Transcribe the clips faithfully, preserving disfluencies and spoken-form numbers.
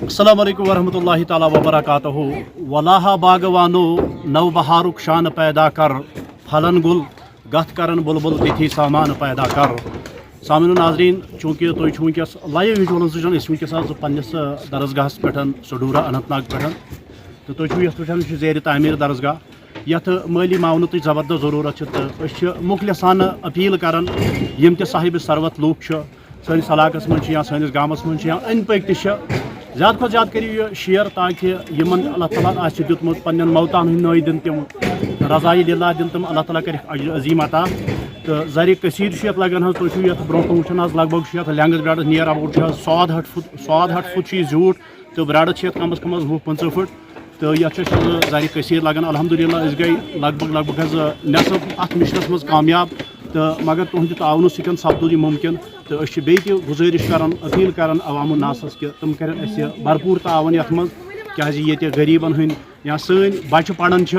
السلام علیکم ورحمۃ اللہ تعالیٰ وبرکاتہ۔ ولاحہ باغوانو، نو بہارک شان پیدا کر، پھلن گل گتھ کرن بلبل تتھی سامان پیدا کر۔ سامعین و ناظرین، چونکہ تُہۍ چھِو وٕنکیٚس لایو ویجولن سۭتۍ، أسۍ چھِ وٕنکیٚس حظ پننِس، آ، درسگاہس پٮ۪ٹھ، سڈورہ اننت ناگ پٮ۪ٹھ۔ تہٕ تُہۍ چھِو یتھ وٕچھان، یہِ چھُ زیرِ تعمیٖر درسگاہ۔ یتھ مٲلی معاونتٕچ زبردست ضروٗرت چھِ، تہٕ أسۍ چھِ مخلصانہٕ اپیل کران، یِم تہِ صاحب ثروت لوٗکھ چھِ سٲنِس علاقس منٛز چھِ یا سٲنِس گامس منٛز چھِ یا أنٛدۍ پٔکۍ تہِ چھِ، زیادٕ کھۄتہٕ زیادٕ کٔرِو یہِ شیئر، تاکہِ یِمن اللہ تعالیٰ ہن آسہِ دیُتمُت پننٮ۪ن موتان ہٕنٛدۍ نٲوۍ دِن تِم، رضایہِ للہ دِن تِم، اللہ تعالیٰ کرِ اجر عظیٖم عطا۔ تہٕ زرِ کثیٖر چھُ یتھ لگان حظ، تُہۍ چھِو یتھ برونٛہہ کُن وٕچھان حظ، لگ بگ چھُ یتھ length breadth near about چھُ حظ ساد ہَتھ فُٹ، ساد ہَتھ فُٹ چھُ یہِ زیوٗٹھ، تہٕ breadth چھِ یتھ کمس کمس وُہ پٕنٛژٕہ فُٹ۔ تہٕ یتھ چھِ أسۍ زرِ کثیٖر لگان۔ الحمدللہ، أسۍ گٔے لگ بگ، لگ بگ حظ، نٮ۪صٕف اتھ مشنس منٛز کامیاب۔ تہٕ مگر تُہنٛدِ تعاونہٕ سۭتۍ سپدو یہِ مُمکِن۔ تہٕ أسۍ چھِ بیٚیہِ تہِ گُزٲرِش کران، اپیل کران عوام الناسس کہِ تِم کرن اسہِ بھرپوٗر تعاوُن یتھ منٛز، کیازِ ییٚتہِ غریٖبن ہٕنٛدۍ یا سٲنۍ بچہِ پران چھِ،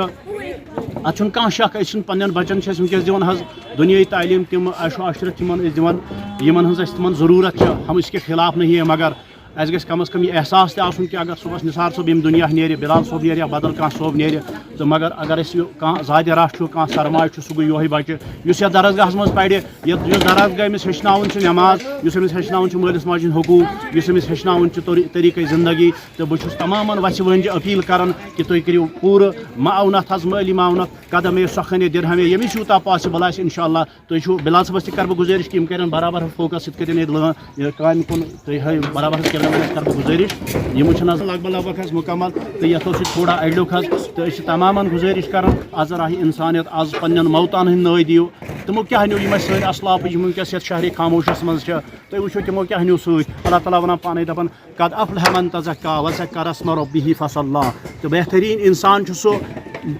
اتھ چھُنہٕ کانٛہہ شک، أسۍ چھِنہٕ پننٮ۪ن بچن چھِ أسۍ وٕنکیٚس دِوان حظ دُنیٲیی تعلیٖم، تِم عیش و عشرت تِمن أسۍ دِوان، یِمن ہٕنٛز اسہِ تِمن ضروٗرت چھِ، ہم اس کے خلاف نہیں ہے، مگر اسہِ گژھِ کم از کم یہِ احساس تہِ آسُن کہِ اگر صُبحس نثار صٲب ییٚمہِ دُنیا نیرِ، بلال صٲب نیرِ یا بدل کانٛہہ صٲب نیرِ، تہٕ مگر اگر اسہِ یہِ کانٛہہ زادِ راہ چھُ، کانٛہہ سرمایہِ چھُ، سُہ گوٚو یِہوٚے بچہِ، یُس یتھ درسگاہس منٛز پرِ، یتھ، یُس درسگاہ أمِس ہیٚچھناوُن چھُ نٮ۪ماز، یُس أمِس ہیٚچھناوُن چھُ مٲلِس ماجہِ ہُنٛد حقوٗق، یُس أمِس ہیٚچھناوُن چھُ طٔری-، طریٖقے زندگی۔ تہٕ بہٕ چھُس تمامن وژھِ وٲنجہِ اپیل کران کہِ تُہۍ کٔرِو پوٗرٕ معاونت حظ، مٲلی معاونت، قدمے سۄخنے درہمے، ییٚمِس یوٗتاہ possible آسہِ، انشاءاللہ۔ تُہۍ چھِو، بلال صٲبس تہِ کرٕ بہٕ گُزٲرِش کہِ یِم کرن برابر حظ focus، یِتھ کٲٹھۍ ییٚتہِ لٲن، یہِ کامہِ کُن تُہۍ ہٲیِو برابر حظ، cameramanس کرٕ بہٕ گُزٲرِش۔ یِم وٕچھن حظ لگ بھگ، لگ بھگ حظ مُکمل، تہٕ یتھ اوس یہِ تھوڑا اڈلیُک حظ، تہٕ أسۍ چھِ تمامن گُزٲرِش کران، از راہ انسانیت، از پننٮ۪ن موتان ہٕنٛدۍ نٲوۍ دِیِو۔ تِمو کیٛاہ نیوٗ، یِم اسہِ سٲنۍ اسلاف، یِم وٕنکیٚس یتھ شہرِ خاموشس منٛز چھِ، تُہۍ وٕچھِو تِمو کیٛاہ نیوٗ سۭتۍ۔ اللہ تعالیٰ ونان پانے، دپان، قد افلح من تزکا وذکر اسم ربہ فصلی۔ تہٕ بہتریٖن انسان چھُ سُہ،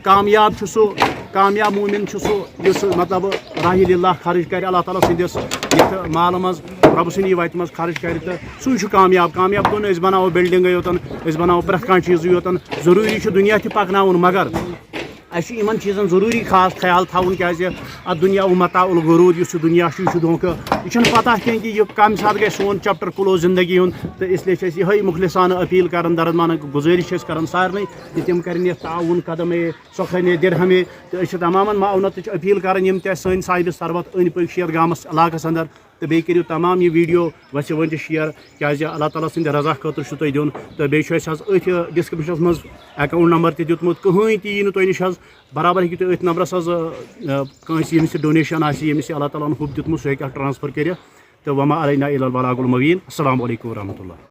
کامیاب چھُ سُہ، کامیاب مومن چھُ سُہ، یُس مطلب راہ للہ خرٕچ کرِ، اللہ تعالیٰ سٕنٛدِس یتھ مالہٕ منٛز، رۄبہٕ سٕنٛدِ وتہِ منٛز خرٕچ کرِ، تہٕ سُے چھُ کامیاب۔ کامیاب گوٚو نہٕ أسۍ بناوو بلڈنگے یوتن، أسۍ بناوو پرٛٮ۪تھ کانٛہہ چیٖزٕے یوتن۔ ضروٗری چھُ دُنیا تہِ پکناوُن، مگر اسہِ چھُ یِمن چیٖزن ضروٗری خاص خیال تھاوُن، کیازِ اتھ دُنیا و متاع الغرور، یُس یہِ دُنیا چھُ، یہِ چھُ دھوکہٕ۔ یہِ چھُنہٕ پتہ کینٛہہ کہِ یہِ کمہِ ساتہٕ گژھِ سون chapter close زندگی ہُنٛد، تہٕ اس لیے چھِ أسۍ یِہوٚے مخلصانہٕ اپیل کران، دردمانہٕ گُزٲرِش چھِ أسۍ کران سارنٕے کہِ تِم کرن یتھ تعاوُن قدمے سۄخنے درہمے۔ تہٕ أسۍ چھِ تمامن معاونتٕچ اپیل کران، یِم تہِ اسہِ سٲنۍ صاحب ثروت أنٛدۍ پٔکۍ چھِ یتھ گامس علاقس اندر، تہٕ بیٚیہِ کٔرِو تمام یہِ video وژھِ وٲنجہِ share، کیازِ اللہ تعالیٰ سٕنٛدِ رضا خٲطرٕ چھُ تۄہہِ دیُن۔ تہٕ بیٚیہِ چھُ اَسہِ حظ أتھۍ descriptionس منٛز account number تہِ دیُتمُت، کٕہٕنۍ تہِ یی نہٕ تۄہہِ نِش حظ، برابر ہیٚکِو تُہۍ أتھۍ نمبرس حظ، آ، آ، کٲنٛسہِ ییٚمِس یہِ donation آسہِ، ییٚمِس یہِ اللہ تعالیٰ ہن حُب دیُتمُت، سُہ ہیٚکہِ اَتھ transfer کٔرِتھ۔ تہٕ وما علینا الا البلاغ المبین۔ السلام علیکم ورحمۃ اللہ۔